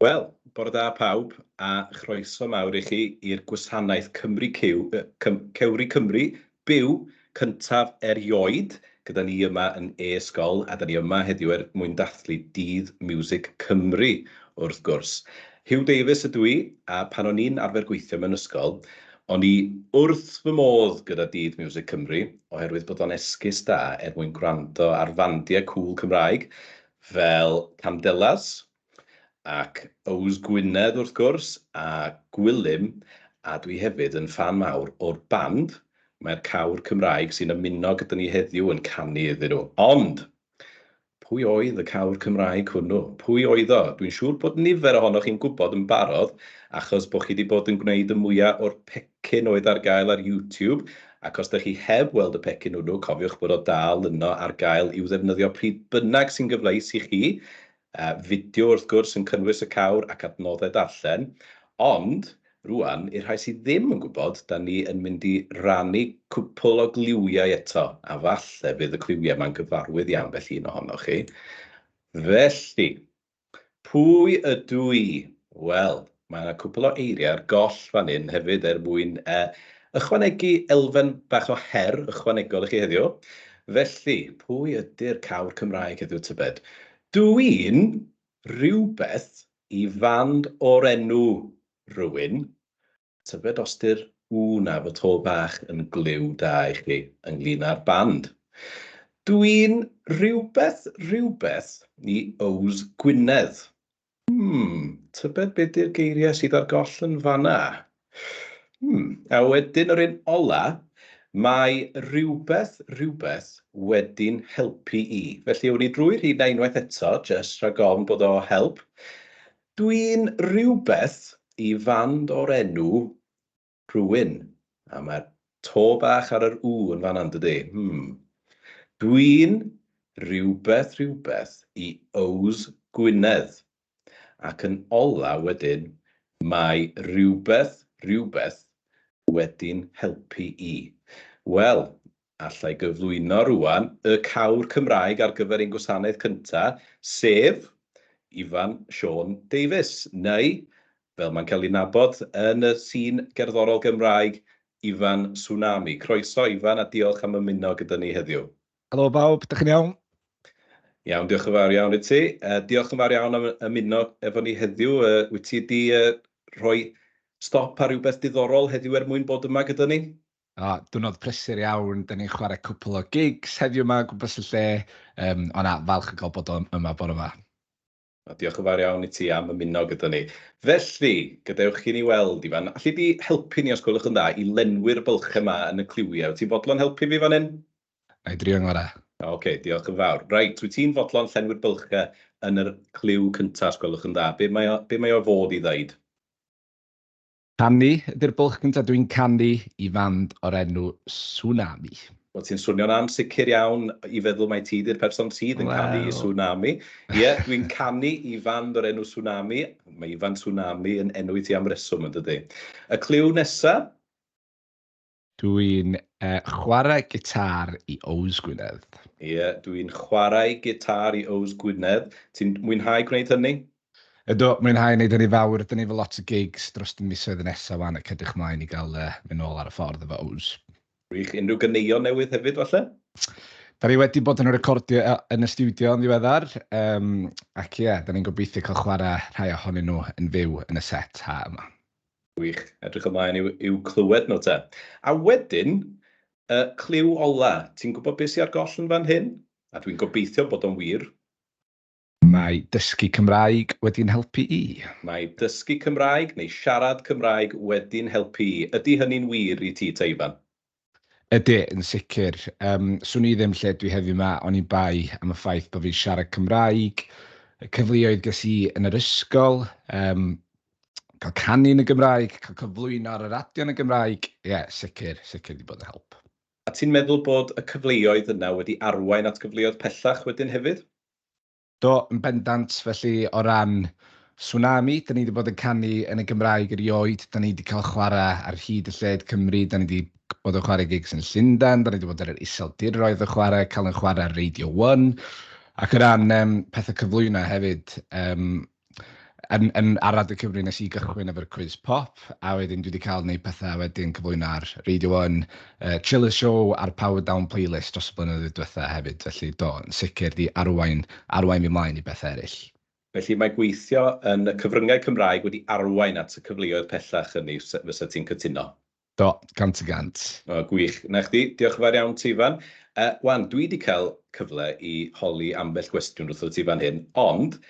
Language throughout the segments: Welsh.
Wel, bore da pawb, a chroeso mawr i chi i'r gwasanaeth Cymru Cyw, Cym, Cewri Cymru byw cyntaf erioed gyda ni yma yn e-sgol, a da ni yma heddiw er mwyn dathlu Dydd Miwsig Cymru, wrth gwrs. Huw Davies ydw i, a pan o'n i'n arfer gweithio mewn ysgol, o'n i wrth fy modd gyda Dydd Miwsig Cymru, oherwydd bod o'n esgus da er mwyn gwrando ar fandiau cŵl Cymraeg fel Candelas, ac Yws Gwynedd wrth gwrs, a Gwilym, a dwi hefyd yn ffan mawr o'r band mae'r cawr Cymraeg sy'n ymuno gyda ni heddiw yn canu iddyn nhw. Ond, pwy oedd y cawr Cymraeg hwnnw? Pwy oedd o? Dwi'n siŵr bod nifer ohonoch chi'n gwybod yn barod, achos bod chi wedi bod yn gwneud y mwyaf o'r pecyn oedd ar gael ar YouTube, ac os ydych chi heb weld y pecyn hwnnw, cofiwch bod o dal yno ar gael i'w ddefnyddio pryd bynnag sy'n gyfleus i chi. Fideo wrth gwrs yn cynnwys y cawr ac adnoddau darllen, ond rŵan, i'r rhai sydd ddim yn gwybod, da ni yn mynd i rannu cwpl o gliwiau eto, a falle fydd y cliwiau yma'n gyfarwydd i ambell un ohonoch chi. Felly, pwy ydw i? Wel, mae yna cwpl o eiriau ar goll fan hyn hefyd er mwyn ychwanegu elfen bach o her ychwanegol i chi heddiw. Felly, pwy ydy'r cawr Cymraeg heddiw tybed? Dw i'n rhywbeth i fand o'r enw rhywun. Tybed os 'di'r w 'na efo to bach yn gliw da i chi ynglyn â'r band. Dw i'n rhywbeth rhywbeth i Yws Gwynedd. Tybed be 'di'r geiriau sydd ar goll yn fan'na? A wedyn yr un ola, mae rhywbeth, rhywbeth wedi'n helpu i. Felly, awn ni drwy'r rheina unwaith eto, jyst rhag ofn bod o help. Dwi'n rhywbeth i fand o'r enw rhywun. A mae'r to bach ar yr W yn fan'na, yn dydi? Dwi'n rhywbeth rhywbeth i Yws Gwynedd. Ac yn ola wedyn, mae rhywbeth rhywbeth wedi'n helpu i. Wel, alla i gyflwyno rŵan y cawr Cymraeg ar gyfer ein gwasanaeth cynta, sef Ifan Siôn Davies, neu fel mae'n cael ei nabod yn y sîn gerddorol Gymraeg, Ifan Swnami. Croeso Ifan a diolch am ymuno gyda ni heddiw. Helo bawb, dych chi'n iawn? Iawn, diolch yn fawr iawn i ti. Diolch yn fawr iawn am ymuno efo ni heddiw. Wyt ti wedi rhoi stop ar rhywbeth diddorol heddiw er mwyn bod yma gyda ni? O, diwrnod prysur iawn, dan ni'n chwarae cwpl o gigs heddiw 'ma o gwmpas y lle. Ond na, falch o gael bod yma bore 'ma. A diolch yn fawr iawn i ti am ymuno gyda ni. Felly, gadewch i ni weld, Ifan, alli di helpu ni os gwelwch yn dda i lenwi'r bylchau yma yn y cliwiau? Wyt ti'n fodlon helpu fi fan hyn? Na i drio ngorau. Oce, diolch yn fawr. Reit, wyt ti'n fodlon llenwi'r bylchau yn yr cliw cyntaf os gwelwch yn dda? Be mae o, be mae o fod i ddeud? Canu ydy'r bwlch cyntaf, dwi'n canu i fand o'r enw Swnami. Wel, ti'n swnio'n ansicr iawn i feddwl mai ti 'di'r person sydd yn canu i Swnami. Ie, dwi'n canu i fand o'r enw Swnami. Mae Ifan Swnami yn enw i ti am reswm, yn dydi? Y cliw nesa? Dwi'n chwarae gitâr i Yws Gwynedd. Ie, dwi'n chwarae gitâr i Yws Gwynedd. Ti'n mwynhau gwneud hynny? Ydw, mwynhau wneud hynny fawr. Dan ni efo lot o gigs dros y misoedd nesaf 'wan ac edrych mlaen i gael mynd nôl ar y ffordd efo Yws. Gwych. Unrhyw ganeuon newydd hefyd falle? Da ni wedi bod yn recordio yn y stiwdio yn ddiweddar, ac ie, da ni'n gobeithio cael chwarae rhai ohonyn nhw yn fyw yn y set ha yma. Gwych. Edrych ymlaen i'w clywed nhw te. A wedyn, y cliw ola, ti'n gwybod beth sydd ar goll yn fan hyn? A dwi'n gobeithio bod o'n wir. Mae dysgu Cymraeg wedi'n helpu i. Mae dysgu Cymraeg neu siarad Cymraeg wedi'n helpu i. Ydy hynny'n wir i ti te, Ifan? Ydy, yn sicr. 'Swn i ddim lle dwi heddiw 'ma oni bai am y ffaith bod fi'n siarad Cymraeg, y cyfleoedd ges i yn yr ysgol, cael canu yn y Gymraeg, cael cyflwyno ar y radio yn y Gymraeg. Ie, sicr, sicr 'di bod yn help. A ti'n meddwl bod y cyfleoedd yna wedi arwain at gyfleoedd pellach wedyn hefyd? Do, yn bendant. Felly, o ran Swnami, dan ni 'di bod yn canu yn y Gymraeg erioed. Dan ni 'di cael chwarae ar hyd y lled Cymru, dan ni 'di bod yn chwarae gigs yn Llundain, dan ni 'di bod ar yr Iseldiroedd yn chwarae, cael yn chwarae ar Radio One. Ac o ran pethau cyflwyno hefyd, Yn, ar Radio Cymru nes i gychwyn efo'r Cwis Pop, a wedyn dwi wedi cael gwneud pethau wedyn cyflwyno ar Radio 1, Chiller Show a'r Power Down Playlist dros y blynyddoedd diwetha hefyd. Felly do, yn sicr di arwain fi mlaen i bethau eraill. Felly mae gweithio yn y cyfryngau Cymraeg wedi arwain at y cyfleoedd pellach hynny, fysa ti'n cytuno? Do, 100%. O, gwych. Na chdi, diolch yn fawr iawn ti, Ifan. Wan, dwi wedi cael cyfle i holi ambell gwestiwn wrtho ti fan hyn, ond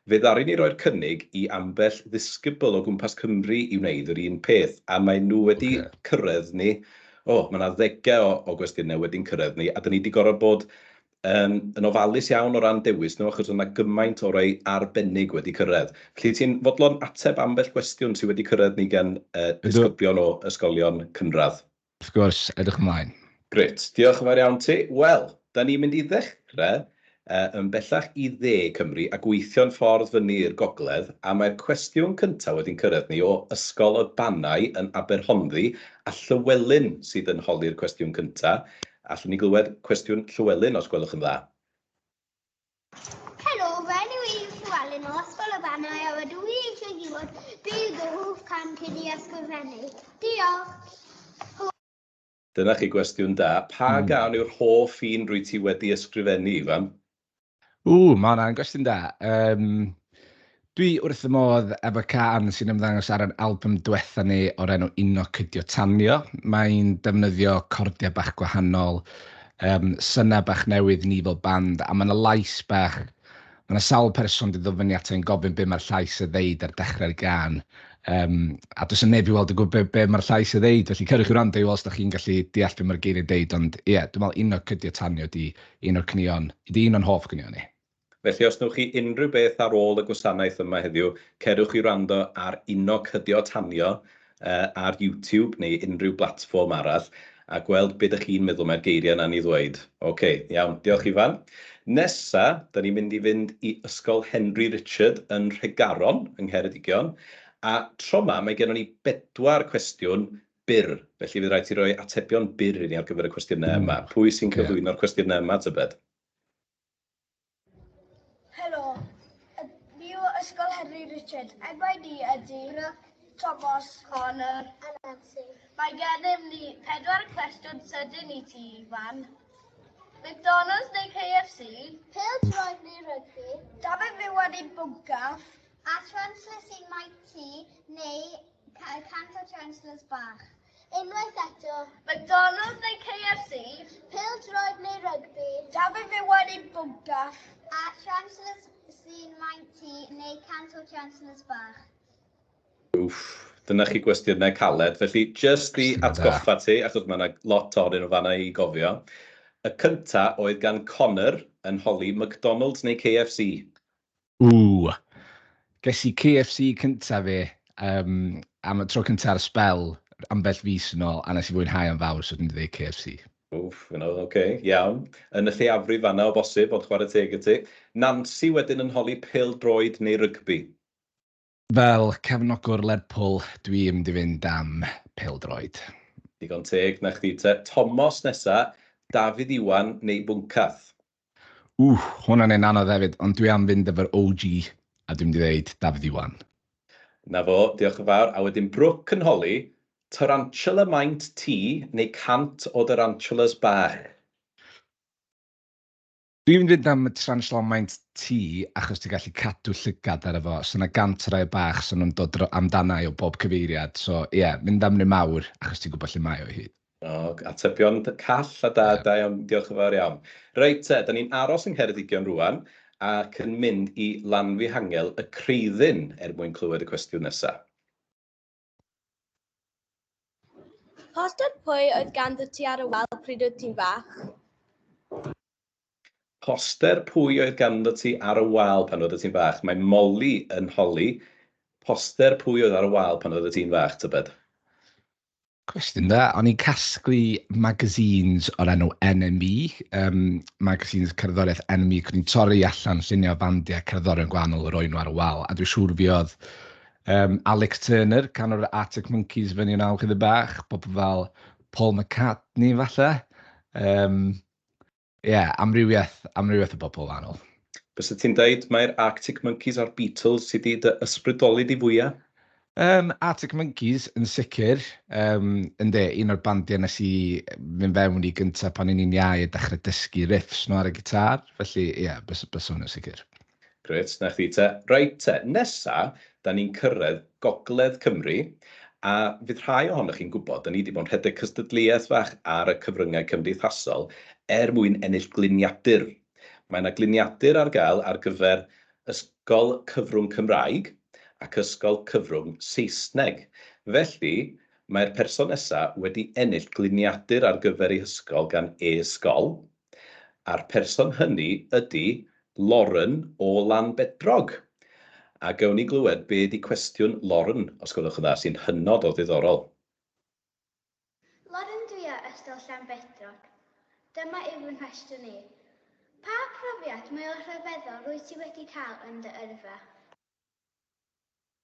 fe ddaru ni roi'r cynnig i ambell ddisgybl o gwmpas Cymru i wneud yr un peth, a maen nhw wedi cyrraedd ni, o, mae yna ddegau o gwestiynau wedi'n cyrraedd ni, a dyn ni wedi gorfod bod yn ofalus iawn o ran dewis nhw, achos oedd yna gymaint o rai arbennig wedi cyrraedd. Felly ti'n fodlon ateb ambell gwestiwn sydd wedi cyrraedd ni gan disgyblion o ysgolion cynradd? Wrth gwrs, edrych ymlaen. Grêt, diolch yn fawr iawn ti. Wel, da ni'n mynd i ddechrau yn bellach i dde Cymru a gweithio'n ffordd fyny i'r gogledd, a mae'r cwestiwn cyntaf wedi'n cyrraedd ni o Ysgol y Bannau yn Aberhonddu, a Llywelyn sydd yn holi'r cwestiwn cyntaf. Allwn ni glywed cwestiwn Llywelyn os gwelwch yn dda? Helo, fy enw i yw Llywelyn o Ysgol y Bannau a rydw i eisiau gwybod be yw dy hoff cân cyn i ysgrifennu. Diolch! Dyna chi gwestiwn da. Pa gân yw'r hoff un rwyt ti wedi ysgrifennu, Ifan? Ww, mae hwnna'n gwestiwn da. Dwi wrth fy modd efo cân sy'n ymddangos ar yr album diwetha ni o'r enw Uno Cydio Tanio. Mae'n defnyddio cordiau bach gwahanol, synau bach newydd ni fel band, a mae 'na lais bach. Mae 'na sawl person 'di ddod fyny ata i'n gofyn be mae'r llais yn ddeud ar dechrau'r gân. A does 'na neb i weld yn gwybod be mae'r llais yn ddeud, felly cerwch i wrando i weld os da chi'n gallu deall be mae'r geiriau'n deud. Ond ie, dwi'n meddwl Uno Cydio Tanio 'di un o'r caneuon, 'di un o'n hoff caneuon ni. Felly os wnewch chi unrhyw beth ar ôl y gwasanaeth yma heddiw, cerwch i wrando ar Uno Cydio Tanio ar YouTube neu unrhyw blatfform arall a gweld be dych chi'n meddwl mae'r geiriau yna'n ei ddweud. OK, iawn, diolch Ifan. Nesa, da ni'n mynd i fynd i Ysgol Henry Richard yn Nhregaron yng Ngheredigion, a tro 'ma mae gennon ni bedwar cwestiwn byr, felly fydd rhaid ti roi atebion byr i ni ar gyfer y cwestiynau yma. Pwy sy'n cyflwyno'r cwestiynau yma, tybed? Helo, ni o Ysgol Henry Richard. Enwau ni ydy Brooke, Thomas, Connor a Nancy. Mae gennym ni pedwar cwestiwn sydyn i ti, Ifan. McDonald's neu KFC? Pêl-droed neu rygbi? Dafydd Iwan neu Bwncath? A tarantulas sy'n maint ti neu 100 o tarantulas bach? Unwaith eto. McDonald's neu KFC? Pêl-droed neu rygbi? Dafydd Iwan neu Bwncath? A tarantulas sy'n maint ti neu 100 o tarantulas bach? Wff, dyna chi gwestiynau caled. Felly, jyst i atgoffa ti, achos mae yna lot ohonyn nhw fanna i gofio. Y cynta oedd gan Connor yn holi McDonald's neu KFC? Ww, ges i KFC cyntaf fi am y tro cyntaf ar sbel ambell fis yn ôl, a nes i fwynhau o'n fawr, so dwi'n dweud KFC. Wff, yno, oce, okay, iawn. Yn y lleiafrif fanna o bosib, ond chwarae teg i ti. Nancy wedyn yn holi pêl-droed neu rygbi? Fel cefnogwr Lerpwl, dwi'n mynd i fynd am pêl-droed. Digon teg, na chdi te. Tomos nesa, Dafydd Iwan neu Bwncath? Ww, hwnna'n un anodd hefyd, ond dwi am fynd efo'r OG, a dwi'n mynd i ddeud Dafydd Iwan. Na fo, diolch yn fawr. A wedyn Brooke yn holi, tarantula maint T neu 100 o tarantulas bach? Dwi'n mynd i fynd am y tarantula maint T, achos ti'n gallu cadw llygad ar efo. So yna 100 rai bach, so nhw'n dod amdana i o bob cyfeiriad. So ie, yeah, mynd am un mawr, achos ti'n gwybod lle mae o hyd. O, atebion call a da, da iawn, diolch yn fawr iawn. Reit te, da ni'n aros yng Ngheredigion rwan ac yn mynd i Lanfihangel y Creuddyn er mwyn clywed y cwestiwn nesaf. Poster pwy oedd ganddo ti ar y wal pryd oedd ti'n fach? Poster pwy oedd ganddo ti ar y wal pan oeddet ti'n fach? Mae Molly yn holi. Poster pwy oedd ar y wal pan oeddet ti'n fach, tybed? Cwestiwn da. O'n i'n casglu magazines o'r enw NME, magazines cerddoriaeth NME. O'n i'n torri allan lluniau bandiau cerddorion gwahanol o roi nhw ar y wal. A dwi'n siŵr fi oedd Alex Turner, canwr Arctic Monkeys fyny yn awr chydig bach, bobl fel Paul McCartney falle. Yeah, amrywiaeth o bobl wahanol. Bysa ti'n deud mai'r Arctic Monkeys a'r Beatles sydd wedi dy ysbrydoli di fwyaf? Arctic Monkeys yn sicr. Yndi, un o'r bandiau nes i fynd fewn i gyntaf pan o'n i'n iau a dechrau dysgu riffs nhw ar y gitar. Felly, ie, yeah, bys, bys hwnna sicr. Grêt, na chdi te. Reit te, nesa, da ni'n cyrraedd Gogledd Cymru, a fydd rhai ohonoch chi'n gwybod, da ni wedi bod yn rhedeg cystadleuaeth fach ar y cyfryngau cymdeithasol er mwyn ennill gliniadur. Mae yna gliniadur ar gael ar gyfer Ysgol Cyfrwng Cymraeg ac Ysgol Cyfrwng Saesneg. Felly, mae'r person nesaf wedi ennill gliniadur ar gyfer ei hysgol gan e-sgol, a'r person hynny ydy Lauren o Lanbedrog. A gawn ni glywed be 'di cwestiwn Lauren, os gwelwch yn dda, sy'n hynod o ddiddorol. Lauren dwi o Ysgol Llanbedrog. Dyma yw fy nghwestiwn i. Pa profiad mwy o rhyfeddol rwyt ti wedi cael yn dy yrfa?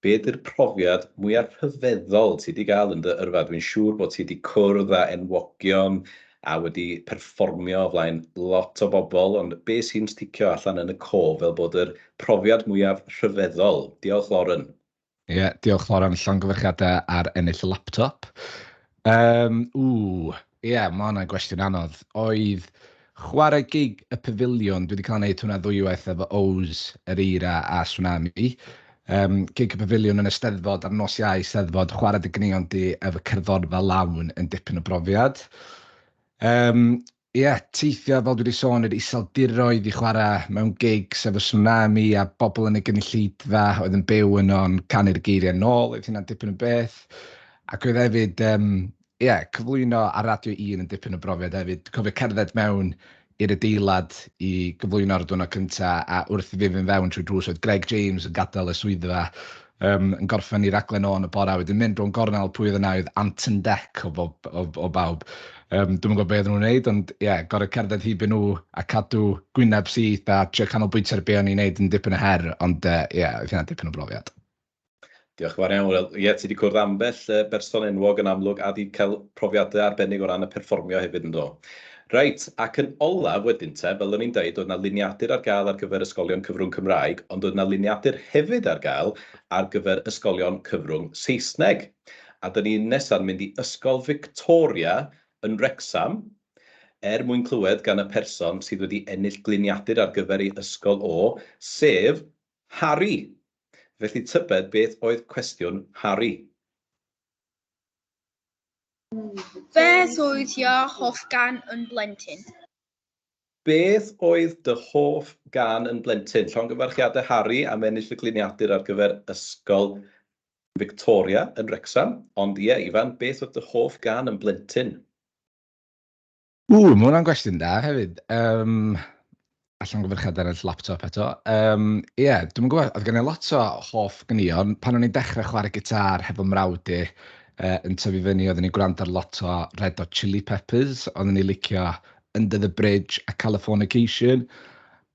Be ydy'r profiad mwyaf rhyfeddol ti wedi gael yn dy yrfa? Dwi'n siŵr bod ti wedi cwrdd â enwogion a wedi perfformio o flaen lot o bobl, ond be sy'n sticio allan yn y cof fel bod yr profiad mwyaf rhyfeddol? Diolch, Lauren. Ie, yeah, diolch Lauren, llongyfarchiadau ar ennill y laptop. Ww, ie, yeah, mae hwnna'n gwestiwn anodd. Oedd chwarae gig y Pafiliwn, dwi wedi cael gwneud hwnna ddwywaith efo Ows, Yr Eira a Swnami. Gig y Pafiliwn yn y Steddfod ar nos Iau Steddfod, chwarae dy gneon di efo cerddorfa lawn yn dipyn o brofiad. Ie, yeah, teithio, fel dwi wedi sôn, i'r Iseldiroedd i chwarae mewn gigs efo Swnami a bobl yn y gynulleidfa oedd yn byw yno yn canu'r geiriau nôl, oedd hynna'n dipyn o beth. Ac oedd hefyd, ie, yeah, cyflwyno ar Radio 1 yn dipyn o brofiad hefyd. Dwi'n cofio cerdded mewn i'r adeilad i gyflwyno'r diwrnod cyntaf, a wrth i fi fynd fewn trwy drws oedd Greg James yn gadael y swyddfa, yn gorffen i raglen o yn y bora, wedyn mynd rownd gornel pwy oedd yna, oedd Ant and Dec o, bob, o bawb. Dwi'm yn gwybod beth oedden nhw'n wneud, ond ie, yeah, gorau cerdded heibio nhw a cadw gwyneb syth a trio canolbwyntio ar be o'n i'n wneud yn dipyn o her, ond ie, yeah, oedd hynna'n dipyn o brofiad. Diolch yn fawr iawn. Wel, ie, ti wedi cwrdd ambell berson enwog yn amlwg a di cael profiadau arbennig o ran y perfformio hefyd yn do. Reit, ac yn olaf wedyn te, fel o'n i'n deud, oedd 'na liniadur ar gael ar gyfer ysgolion cyfrwng Cymraeg, ond oedd 'na liniadur hefyd ar gael ar gyfer ysgolion cyfrwng Saesneg. A dyn ni nesa'n mynd i Ysgol Victoria yn Wrecsam er mwyn clywed gan y person sydd wedi ennill gliniadur ar gyfer ei ysgol o, sef Harry. Felly tybed beth oedd cwestiwn Harry? Beth oedd your hoff gân yn blentyn? Beth oedd dy hoff gân yn blentyn? Llongyfarchiadau Harry am ennill y gliniadur ar gyfer Ysgol Victoria yn Wrecsam. Ond ie, Ifan, beth oedd dy hoff gân yn blentyn? Ww, mae hwnna'n gwestiwn da hefyd. A llongyfarchiadau ar y laptop eto. Ie, yeah, dwi'm yn gwybod, oedd gen i lot o hoff ganeuon. Pan o'n i'n dechrau chwarae gitar hefo mrawd i yn tyfu fyny, oedden ni'n gwrando ar lot o Red Hot Chili Peppers. Oedden ni'n licio Under the Bridge a Californication.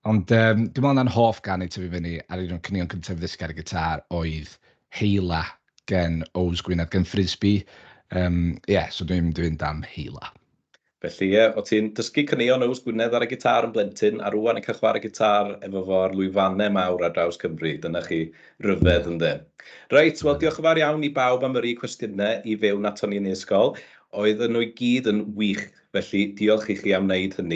Ond dwi'n meddwl na'n hoff gân i tyfu fyny ar un o'r caneuon cyntaf i ddysgu ar y gitar oedd Heila gen Ows Gwynedd, gen Frizbee. Yeah, so dwi'n mynd i fynd am Heila. Felly ie, o ti'n dysgu caneuon Yws Gwynedd ar y gitar yn blentyn, a rŵan yn cael chwarae gitar efo fo ar lwyfannau mawr ar draws Cymru. Dyna chi ryfedd ynde. Reit, wel diolch yn fawr iawn i bawb am yrru cwestiynau i fewn aton ni yn yr ysgol. Oedden nhw i gyd yn wych, felly diolch i chi am wneud hynny.